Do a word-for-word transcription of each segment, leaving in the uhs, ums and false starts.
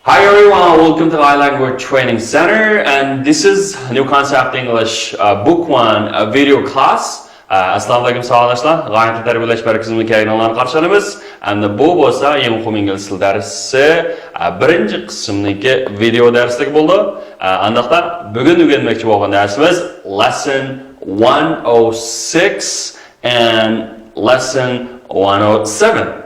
Hi everyone, welcome to iLanguage Training Center, and this is New Concept English, uh, Book One, a video class. ئەسسالامۇئەلەيكۇم ساۋاقداشلار. غايەتلىك تەربىيەلەش مەركىزىمىزگە كەلگەنلەرنى قارشى ئالىمىز. ئەمدى بۇ بولسا يېڭى ئوقۇم ئىنگلىز تىلى دەرسى، ئە، بىرىنچى قىسىمنىڭكى ۋىدېئو دەرسلىكى بولىدۇ. ئە، ئانداقتا بۈگۈن ئۆگەنمەكچى بولغان دەرسىمىز lesson one oh six and lesson one oh seven.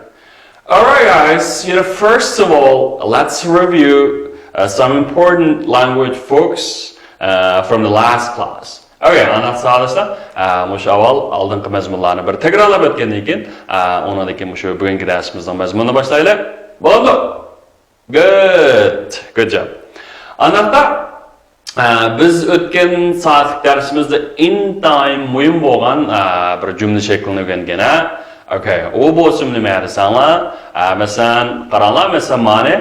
Alright, guys, you know, first of all, let's review uh, some important language books uh, from the last class. Okay, ئانداق ساۋاقداشلار، ئە، مۇشۇ ئاۋۋال ئالدىنقى مەزمۇنلارنى بىر تەكرارلاپ ئۆتكەندىن كېيىن، ئە، ئۇنىڭدىن كېيىن مۇشۇ بۈگۈنكى دەرسىمىزنىڭ مەزمۇنىنى باشلايلى. بولدى. Good. Good job. ئانداقتا، ئە، بىز ئۆتكەن سائەتلىك دەرسىمىزدە ئىنتايىن مۇھىم بولغان، ئە، بىر جۈملە شەكلىنى ئۆگەنگەن، ھە؟ Okay، ئۇ بولسىمۇ نېمە دېسەڭلار؟ ئە، مەسىلەن، قاراڭلار، مەسىلەن، مانى،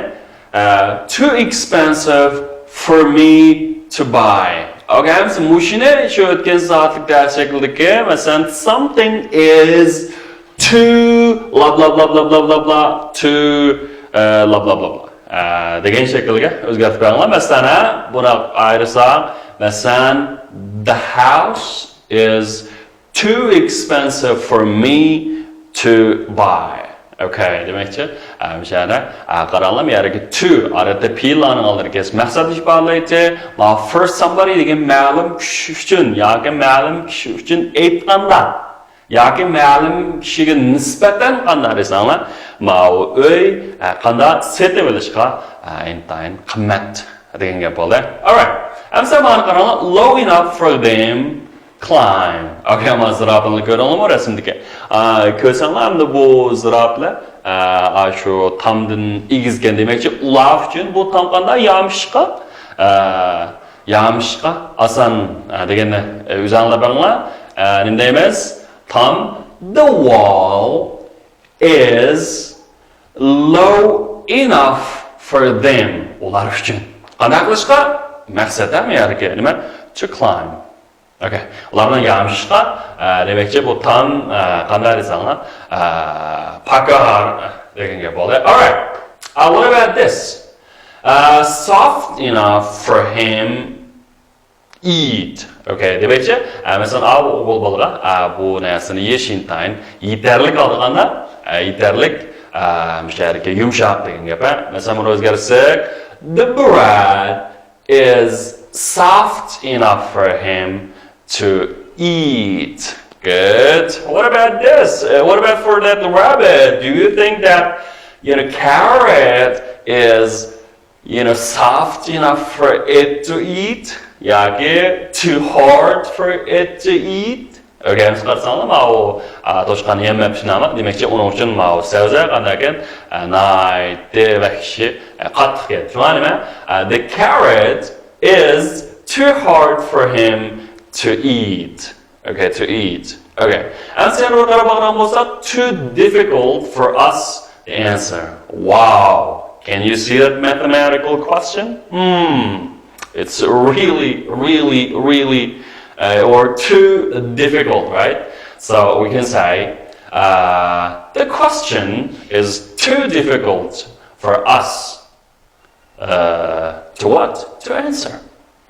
ئە، too expensive for me to buy. Okay، مۇشۇنى شۇ ئۆتكەن سائەتلىك دەرس شەكلىدىكى، مەسىلەن، something is too blah blah blah blah blah blah blah to ئە، blah blah blah blah ئە، دېگەن شەكىلگە ئۆزگەرتىپ بېرىڭلار. مەسىلەن، ھە، بۇنى ئايرىساق، مەسىلەن، the house is too expensive for me to buy. Okay، دېمەكچى، ئە، مۇشۇ يەردە، ئە، قاراڭلار، بۇ يەردىكى to ئادەتتە پېئىللارنىڭ ئالدىدا كېلىدۇ. مەقسەتنى ئىپادىلەيدۇ. مانا for somebody دېگەن مەلۇم كىشى ئۈچۈن ياكى مەلۇم كىشى ئۈچۈن ئېيتقاندا، ياكى مەلۇم كىشىگە نىسبەتەن قانداق دېسەڭلار، ماۋۇ ئۆي، ئە، قانداق سېتىۋېلىشقا، ئە، ئىنتايىن قىممەت دېگەن گەپ بولدى. Alright. ئەمسە مانا قاراڭلار، low enough for them climb. Okay، مانا زىراپىلارنى كۆرۈڭلارمۇ رەسىمدىكى؟ ئا، كۆرسەڭلار ئەمدى بۇ زىراپىلار، ئا، ئا، شۇ تامدىن ئېگىزكەن دېمەكچى، ئۇلار ئۈچۈن بۇ تام قانداق يامىشقا، ئا، يامىشقا ئاسان، ئا، دېگەننى، ئە، ئۆزۈڭلار بىلىڭلار. ئا، نېمە دەيمىز؟ تام، the wall is low enough for them. ئۇلار ئۈچۈن. قانداق قىلىشقا؟ مەقسەت ھەم يەردىكى نېمە؟ To climb. Okay. ئۇلارنىڭ يامىشىشقا، ئە، دېمەكچى، بۇ تام، ئە، قانداق دېسەڭلار، ئە، پاكار دېگەن گەپ بولدى. Alright. Uh, what about this? Uh, soft enough for him eat. Okay، دېمەكچى، ئە، مەسىلەن، ئا، بۇ ئوغۇل بالىغا، ئە، بۇ نەرسىنى يېيىش ئىنتايىن يېتەرلىك ئالدىغاندا، ئە، يېتەرلىك، ئە، مۇشۇ يەردىكى يۇمشاق دېگەن گەپ، ھە؟ مەسىلەن، بۇنى ئۆزگەرتسەك، the bread is soft enough for him to eat. Good. What about this? Uh, what about for that rabbit? Do you think that, you know, carrot is you know, soft enough for it to eat ياكى too hard for it to eat. Okay، ئەمسە قارىساڭلار، ماۋۇ، ئا، توشقان يەم ئەپشىنامە، دېمەكچى، ئۇنىڭ ئۈچۈن ماۋۇ سەۋزە قانداقكەن، ئا، ناھايىتى ۋەھشىي، ئا، قاتتىق ئىكەن. شۇڭا نېمە؟ ئا، the carrot is too hard for him to eat. Okay, to eat. Okay. ئەمسە يەنە بىر قاراپ باقىدىغان بولساق، too difficult for us to answer. Wow. Can you see that mathematical question? Hmm. It's really, really, really, uh, or too difficult, right? So we can say, uh, the question is too difficult for us. Uh, to what? To answer.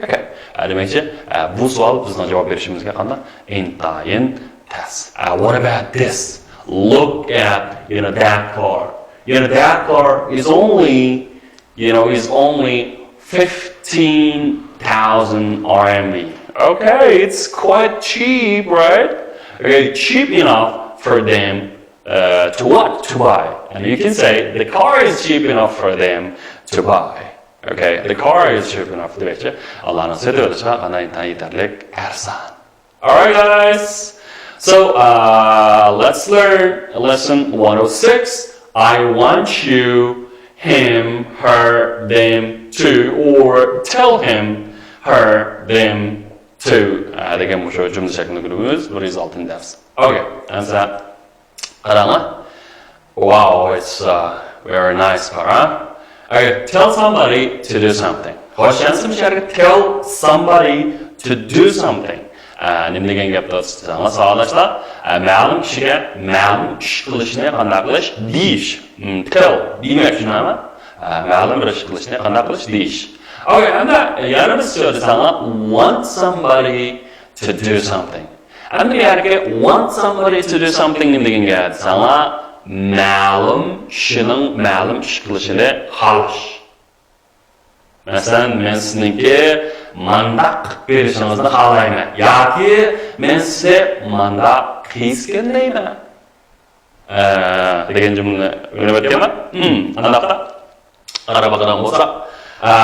Okay. ئە، دېمەكچى، ئە، بۇ سوئال بىزنىڭ جاۋاب بېرىشىمىزگە قانداق؟ ئىنتايىن تەس. ئە، what about this? Look at, you know, that car. You know, that car is only, you know, is only fifteen thousand R M B. Okay, it's quite cheap, right? Okay, cheap enough for them uh, to what? To buy. And you can say, the car is cheap enough for them to buy. Okay, the car is cheap enough. دېمەكچى، ئۇلارنىڭ سېتىۋېلىشىغا قانداق يېتەرلىك ئەرزان. Alright, guys. So, uh, let's learn lesson one oh six. I want you, him, her, them to, or tell him, her, them to. ئە، دېگەن مۇشۇ جۈملە شەكلىنى ئۆگىنىمىز. بىر يۈز ئالتىنچى دەرس. Okay, ئەمسە قاراڭلار. Wow, it's a very nice car, huh? Okay, tell somebody to do something. خوش، ئەمسە مۇشۇ يەرگە tell somebody to do something. ئە، نېمە دېگەن گەپتۇر دېسەڭلار، ساۋاقداشلار؟ ئە، مەلۇم كىشىگە مەلۇم ئىش قىلىشنى قانداق قىلىش؟ دېيىش. Hmm, tell. دېمەك، شۇنداقمۇ؟ ئە، مەلۇم بىر ئىش قىلىشنى قانداق قىلىش؟ دېيىش. ئوكەي، ئەمدى يەنە بىر سۆز دېسەڭلار، want somebody to do something. ئەمدى بۇ يەردىكى want somebody to do something دېگەن گەپ دېسەڭلار، مەلۇم كىشىنىڭ مەلۇم ئىش قىلىشىنى خالاش. مەسىلەن، مەن سىزنىڭكى مانداق قىلىپ بېرىشىڭىزنى خالايمەن ياكى مەن سىزنى مانداق قىلسىكەن دەيمەن. ئە، دېگەن جۈملىنى ئۆگىنىۋەتكەنمەن. ھىم، ئانداقتا قاراپ باقىدىغان بولساق، ئە،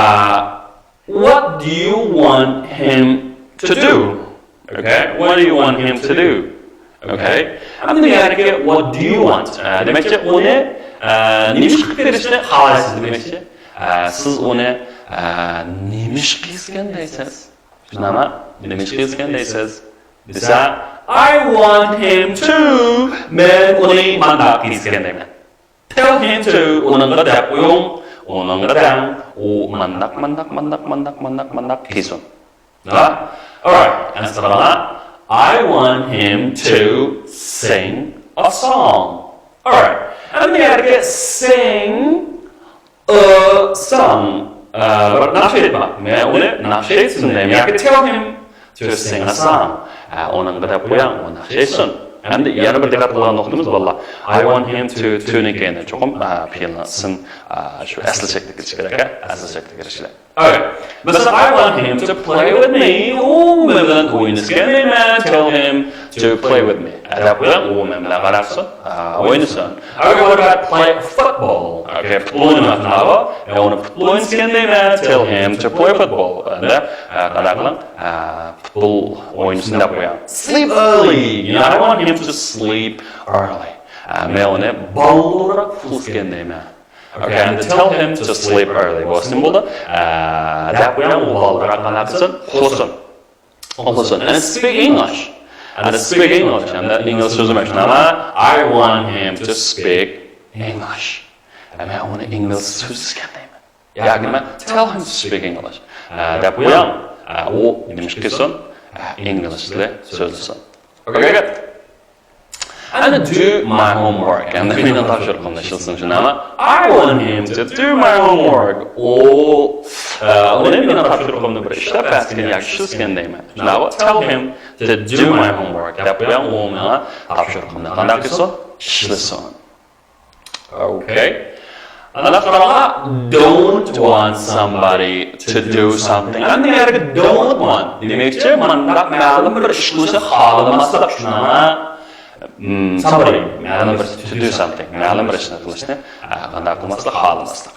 what do you want him to do? Okay, what do you want him to do? Okay. ئەمدى يەنىكى what do you want? ئە، دېمەكچى، ئۇنى، ئە، نېمە ئىش قىلىپ بېرىشنى خالايسىز دېمەكچى. ئە، سىز ئۇنى، ئە، نېمە ئىش قىلسىكەن دەيسىز. شۇنداقمۇ؟ نېمە ئىش قىلسىكەن دەيسىز. دېسە، I want him to، مەن ئۇنى مانداق قىلسىكەن دەيمەن. Tell him to، ئۇنىڭغا دەپ قويۇڭ، ئۇنىڭغا دەڭ، ئۇ مانداق، مانداق، مانداق، مانداق، مانداق، مانداق قىلسۇن. ھە؟ Alright، ئەمسە قاراڭلار. I want him to sing a song. Alright. ئەمدى يەردىكى sing a song. ئە، بىر ناخشا ئېيتماق. مەن ئۇنى ناخشا ئېيتسۇن دەيمەن. ياكى tell him to sing a song. ئە، ئۇنىڭغا دەپ قويۇڭ، ئۇ ناخشا ئېيتسۇن. ئەمدى يەنە بىر دىققەت قىلغان نۇقتىمىز، بالىلار. I want him to، to نىڭ كەينىدە چوقۇم، ئە، پېئىلنىڭ ئىسىم، ئە، شۇ ئەسلى شەكلىگە كىرىشى كېرەك، ئە، ئەسلى شەكلىگە كىرىشى كېرەك. ئوكەي. مەسىلەن، I want him to play with me. ئۇ مەن بىلەن ئوينىسىكەن دەيمەن. Tell him to play with me. ئە، دەپ قويۇڭ، ئۇ مەن بىلەن قاراپ تۇرسۇن. ئە، ئوينىسۇن. Okay, what about play football? ئوكەي، پۇتبول ئوينىماقچى. ئە، ئۇنى پۇتبول ئوينىسىكەن دەيمەن. Tell him to play football. ئەمدى، ئە، قانداق قىلىڭ؟ ئە، پۇتبول ئوينىسۇن دەپ قويۇڭ. Sleep early. You know, I want him to sleep early. ئە، مەن ئۇنى بالدۇرراق ئۇخلىسىكەن دەيمەن. Okay, and tell him to sleep early. بولسىمۇ بولىدۇ. ئە، دەپ قويۇڭ، ئۇ بالدۇرراق قانداق قىلسۇن؟ ئۇخلىسۇن. ئۇخلىسۇن. And speak English. And speak English. ئەمدى ئىنگلىز سۆزلىمەكچى. I want him to speak English. ئە، مەن ئۇنى ئىنگلىز سۆزلىسىكەن دەيمەن. ياكى مەن tell him to speak English. ئە، دەپ قويۇڭ. ئە، ئۇ نېمە ئىش قىلسۇن؟ ئە، ئىنگلىز تىلى سۆزلىسۇن. Okay, good. And do my homework. ئەمدى مېنىڭ تاپشۇرۇقۇمنى ئىشلىسۇن، شۇنداقمۇ؟ I want him to do my homework. ئۇ، ئە، ئۇنى مېنىڭ تاپشۇرۇقۇمنى بىر ئىشلەپ بەرسىكەن ياكى ئىشلىسىكەن دەيمەن. شۇنداقمۇ؟ Tell him to do my homework. دەپ قويۇڭ، ئۇ ماڭا تاپشۇرۇقۇمنى قانداق قىلسۇن؟ ئىشلىسۇن. Okay. ئانداق قاراڭلار، don't want somebody to do something. ئەمدى يەردە don't want دېمەكچى، مانداق مەلۇم بىر ئىش قىلىشنى خالىماسلىق، شۇنداقمۇ؟ Hmm, somebody، مەلۇم بىر to do something، مەلۇم بىر ئىشنى قىلىشنى، ئە، قانداق قىلماسلىق، خالىماسلىق.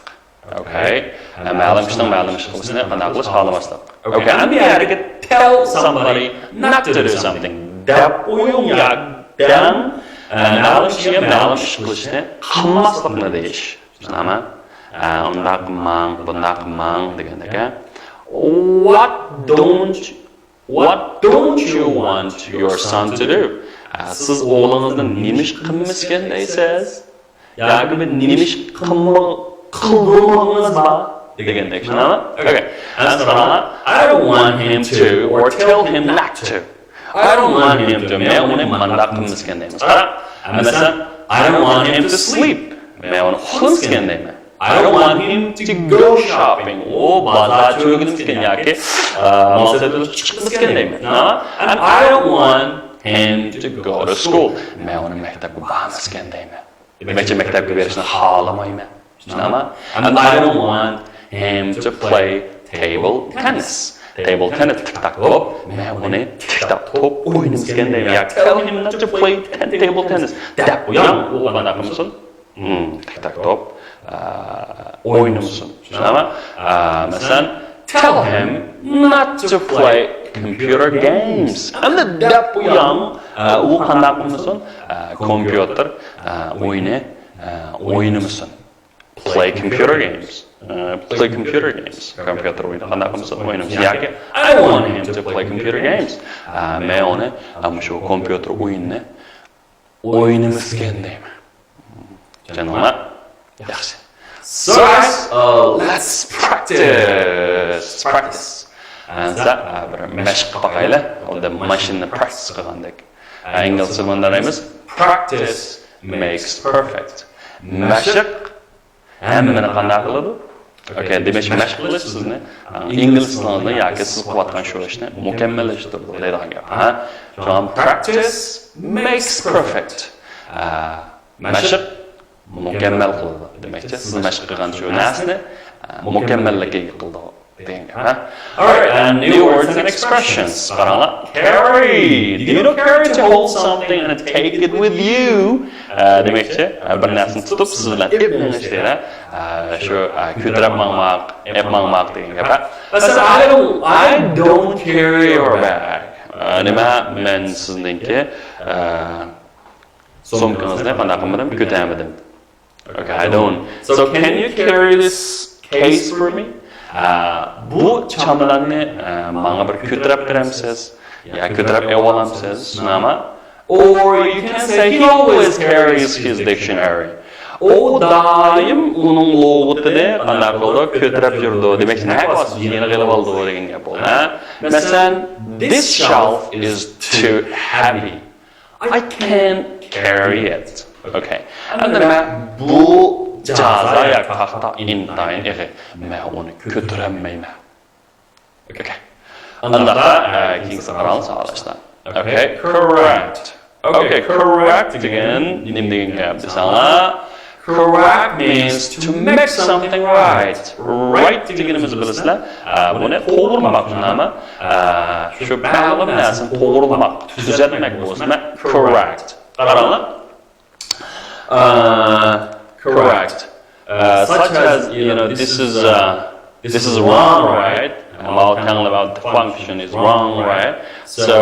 Okay. ئە، مەلۇم ئىشنىڭ مەلۇم ئىش قىلىشنى قانداق قىلىش، خالىماسلىق. Okay، ئەمدى يەردىكى tell somebody not to do something. دەپ قويۇڭ يا دەڭ، ئە، مەلۇم كىشىگە مەلۇم ئىش قىلىشنى قىلماسلىقنى دېيىش. شۇنداقمۇ؟ ئە، ئۇنداق قىلماڭ، بۇنداق قىلماڭ دېگەندەك، ئە. What don't، what don't you want your son to do? ئە، سىز ئوغلىڭىزنى نېمە ئىش قىلمىسىكەن دەيسىز؟ ياكى بىر نېمە ئىش قىلما-، قىلدۇرمىغىڭىز بار دېگەندەك، شۇنداقمۇ؟ Okay. ئەمسە قاراڭلار، I don't want him to or tell him not to. I don't want him to. مەن ئۇنى مانداق قىلمىسىكەن دەيمىز. قارا، مەسىلەن، I don't want him to sleep. مەن ئۇنى ئۇخلىمىسىكەن دەيمەن. I don't want him to go shopping. ئۇ بازار چۆگىلىمىسىكەن ياكى، ئە، مال سېتىۋېلىشقا چىقمىسىكەن دەيمەن. And I don't want him to go to school. مەن ئۇنى مەكتەپكە بارمىسىكەن دەيمەن. دېمەكچى، مەكتەپكە بېرىشنى خالىمايمەن. شۇنداقمۇ؟ And I don't want him to play table tennis. Table tennis، تىك تاك توپ. مەن ئۇنى تىك تاك توپ ئوينىمىسىكەن دەيمەن. يا tell him not to play ten-، table tennis. دەپ قويۇڭ، ئۇ قانداق قىلمىسۇن؟ Hmm، تىك تاك توپ، ئە، ئوينىمىسۇن. شۇنداقمۇ؟ ئە، مەسىلەن، tell him not to play computer games. ئەمدى دەپ قويۇڭ، ئە، ئۇ قانداق قىلمىسۇن؟ ئە، كومپيۇتېر، ئە، ئويۇنى، ئە، ئوينىمىسۇن. Play computer games. ئە، play computer games. كومپيۇتېر ئويۇنى قانداق قىلمىسۇن، ئوينىمىسۇن. ياكى I want him to play computer games. ئە، مەن ئۇنى، ئە، مۇشۇ كومپيۇتېر ئويۇنىنى ئوينىمىسىكەن دەيمەن. چۈشەندىڭلار؟ ياخشى. So guys, uh, let's practice. Practice. ئەمسە، ئە، بىر مەشىق قىلىپ باقايلى. خۇددى ماشىنىنى practice قىلغاندەك. ئە، ئىنگلىزچە مۇنداق دەيمىز. Practice makes perfect. مەشىق ھەممىنى قانداق قىلىدۇ؟ ئوكەي، دېمەك، مەشىق قىلىش سىزنى ئىنگلىز تىلىڭىزنى ياكى سىز قىلىۋاتقان شۇ ئىشنى مۇكەممەللەشتۈرىدۇ دەيدىغان گەپ. ھە؟ چۈنكى practice makes perfect. مەشىق مۇكەممەل قىلىدۇ. دېمەكچى، سىز مەشىق قىلغان شۇ نەرسىنى مۇكەممەللىككە ئىگە قىلىدۇ دېگەن گەپ. ھە؟ Alright, and new words and expressions. قاراڭلار. Carry. Do you know carry to hold something and take it with you? دېمەكچى، بىر نەرسىنى تۇتۇپ سىز بىلەن ئېلىپ مېڭىش دېگەن، شۇ كۆتۈرۈپ ماڭماق، ئېلىپ ماڭماق دېگەن گەپ. مەسىلەن، I don't, I don't carry your bag. نېمە، مەن سىزنىڭكى سومكىڭىزنى قانداق قىلمىدىم؟ كۆتەرمىدىم. Okay, I don't. So can you carry this case for me? بۇ چامىلارنى ماڭا بىر كۆتۈرۈپ بېرەمسىز؟ يا كۆتۈرۈپ ئېلىۋالامسىز؟ شۇنداقمۇ؟ Or you can say he always carries his dictionary. ئۇ دائىم ئۇنىڭ لۇغىتىنى قانداق قىلىدۇ؟ كۆتۈرۈپ يۈرىدۇ. دېمەك، نەگە بارسا يېنىغا ئېلىۋالىدۇ دېگەن گەپ بولدى. ھە؟ مەسىلەن، this shelf is too heavy. I can't carry it. Okay. ئەمدى مەن بۇ جازا ياكى تاختا ئىنتايىن ئېغىر. مەن ئۇنى كۆتۈرەلمەيمەن. Okay. ئانداقتا كېيىنكىسىنى قاراڭلار ساۋاقداشلار. Okay, correct. Okay, correct دېگەن نېمە دېگەن گەپ دېسەڭلار، correct means to make something right. Right دېگىنىمىز بىلىسىلەر، بۇنى توغرىلىماق، شۇنداقمۇ؟ شۇ مەلۇم نەرسىنى توغرىلىماق، تۈزەتمەك بولسا correct. قاراڭلار. Correct. Such as, you know, this is, this is wrong, right? ماۋۇ تەڭلىمە، the function is wrong, right? So,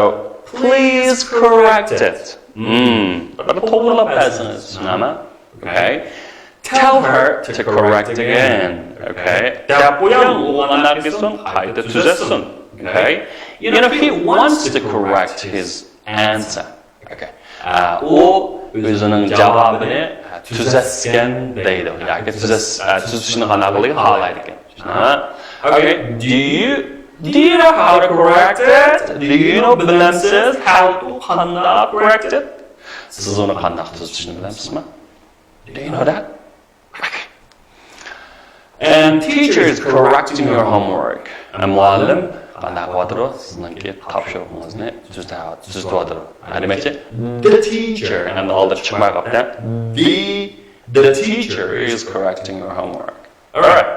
please correct it. بىر توغرىلاپ بەرسىڭىز، شۇنداقمۇ؟ Okay. Tell her to correct again. Okay. دەپ قويۇڭ، ئۇ قانداق قىلسۇن؟ قايتا تۈزەتسۇن. Okay. You know, he wants to correct his answer. Okay. ئۇ ئۆزىنىڭ جاۋابىنى تۈزەتسىكەن دەيدۇ. ياكى تۈزەتس-، تۈزىتىشنى قانداق قىلىدىكەن؟ خالايدىكەن. Okay. Do you, do you know how to correct it? Do you know, بىلەمسىز؟ How to، قانداق، correct it؟ سىز ئۇنى قانداق تۈزىتىشنى بىلەمسىزمۇ؟ Do you know that? And teacher is correcting your homework. مۇئەللىم قانداق قىلىۋاتىدۇ؟ سىزنىڭكى تاپشۇرۇقىڭىزنى تۈزىتىۋاتىدۇ. نېمە دېمەكچى؟ The teacher. ئەمدى ئالدىراپ چىقماي قاپتۇ. The, the teacher is correcting your homework. Alright.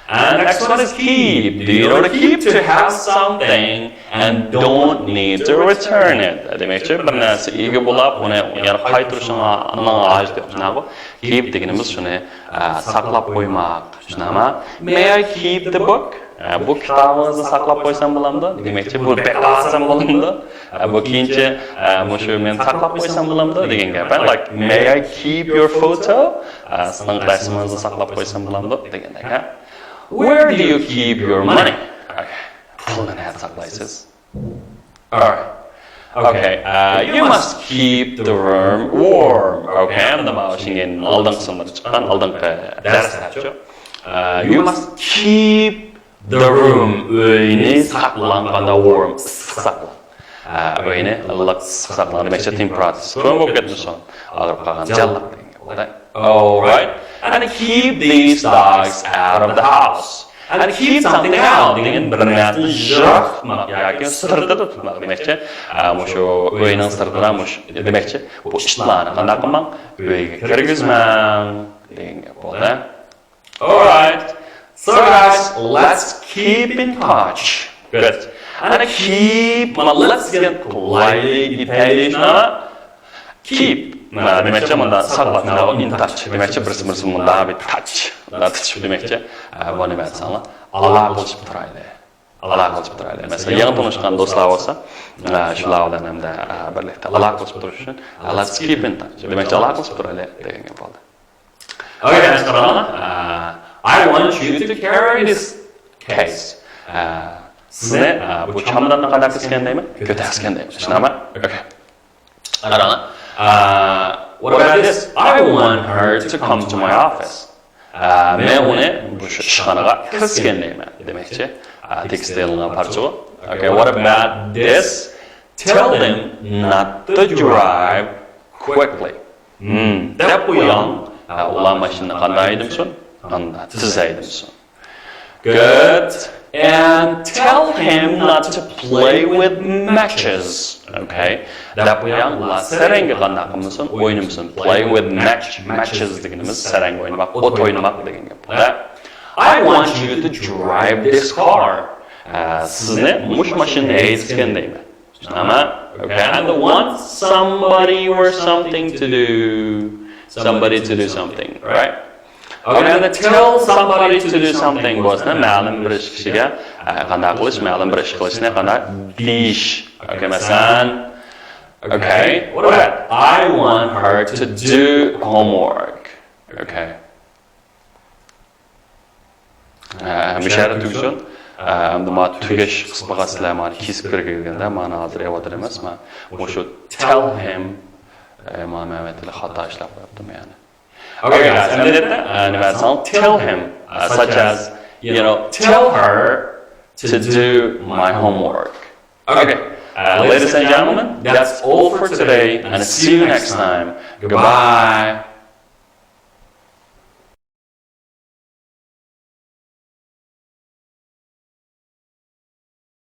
And next one is keep. Do you know to keep? To have something and don't need to return it. دېمەكچى، بىر نەرسە ئىگە بولۇپ، ئۇنى يەنە قايتۇرۇشىڭىزنىڭ ھاجىتى يوق. شۇنداقمۇ؟ Keep دېگىنىمىز شۇنى، ئە، ساقلاپ قويماق. شۇنداقمۇ؟ May I keep the book? ئە، بۇ كىتابىڭىزنى ساقلاپ قويسام بولامدۇ؟ دېمەكچى، بۇ بېقىۋالسام بولامدۇ؟ ئە، بۇ كېيىنچە، ئە، مۇشۇ مەن ساقلاپ قويسام بولامدۇ دېگەن گەپ. Like, may I keep your photo? ئە، سىزنىڭ رەسىمىڭىزنى ساقلاپ قويسام بولامدۇ دېگەندەك. Where do you keep your money? Okay. پۇلنى نەدە ساقلايسىز؟ Alright. Okay. Uh, you must keep the room warm. Okay. ئەمدى ماۋۇ شۇنىڭ ئالدىنقى قىسىملىرى چىققان، ئالدىنقى دەرسلەرچۇ. Uh, you must keep the room. ئۆينى ساقلاڭ، قانداق، warm، ئىسسىق ساقلاڭ. ئە، ئۆينى ئىللىق ئىسسىق ساقلاڭ. دېمەكچى، تېمپېراتۇرىسى تۆۋەن بولۇپ كەتمىسۇن. ئاغرىپ قالغان جانلار دېگەن گەپ بولدى. Alright. And keep these dogs out of the house. And keep something out دېگەن بىر نەرسىنى يىراق تۇتماق ياكى سىرتىدا تۇتماق دېمەكچى. ئە، مۇشۇ ئۆينىڭ سىرتىدا مۇشۇ دېمەكچى. بۇ ئىتلارنى قانداق قىلماڭ؟ ئۆيگە كىرگۈزمەڭ دېگەن گەپ بولدى. Alright. So guys, let's keep in touch. Good. And keep، مانا let's دېگەن توغرىلايلى، ئېيتايلى شۇنى. Keep. مانا دېمەكچى، مۇندا ساقلاپ، مانا in touch. دېمەكچى، بىرسى بىرسى مۇندا بىر touch. مۇندا تۇتۇشۇپ دېمەكچى. ئە، بۇ نېمە دېسەڭلار؟ ئالاقىلىشىپ تۇرايلى. ئالاقىلىشىپ تۇرايلى. مەسىلەن، يېڭى تونۇشقان دوستلار بولسا، ئە، شۇلار بىلەن ھەمدە، ئە، بىرلىكتە ئالاقىلىشىپ تۇرۇش ئۈچۈن، ئە، let's keep in touch. دېمەكچى، ئالاقىلىشىپ تۇرايلى دېگەن گەپ بولدى. Okay, guys، قاراڭلار. Uh, I want you to carry this case. ئە، سىزنى، ئە، بۇ چاماداننى قانداق قىلسىكەن دەيمەن؟ كۆتەرسىكەن دەيمەن. شۇنداقمۇ؟ Okay. قاراڭلار. Uh, what about this? I want her to come to my office. ئە، مەن ئۇنى بۇ شۇ ئىشخانىغا كىرسىكەن دەيمەن. دېمەكچى، ئە، تېكىستتە يېزىلغان پارچىغۇ. Okay, what about this? Tell them not to drive quickly. دەپ قويۇڭ. ئە، ئۇلار ماشىنىنى قانداق ھەيدىمىسۇن؟ ئاندا تىزەيدىمسۇن. Good. And tell him not to play with matches. Okay. دەپ قوياڭلار، سەرەڭگە قانداق قىلمىسۇن، ئوينىمىسۇن. Play with match. Matches دېگىنىمىز سەرەڭگە ئوينىماق، ئوت ئوينىماق دېگەن گەپ. I want you to drive this car. ئە، سىزنى مۇش ماشىنىنى ھەيدىسىكەن دەيمەن. ئەمما، okay. And want somebody or something to do. Somebody to do something, right? Okay, and tell somebody to do something بولسا، مەلۇم بىر ئىش كىشىگە، ئە، قانداق قىلىش، مەلۇم بىر ئىش قىلىشنى قانداق دېيىش. Okay, مەسىلەن، okay, what about I want her to do homework. Okay. ھە، مۇشۇ يەردە تۈگىسۇن. ئەمدى ما تۈگەش قىسمىغا سىلەر مانا كېسىپ كىرگەندە، مانا ھازىر ئەۋاتىدۇ ئەمەسمۇ. مۇشۇ tell him، ئە، مانا مەمەت خاتا ئىشلەپ قويۇپتۇ يەنى. Okay, guys, ئەمدى، ئە، نېمە دېسەڭ، tell him، ئە، such as, you know, tell her to do my homework. Okay, uh, ladies and gentlemen, that's all for today, and see you next time. Goodbye.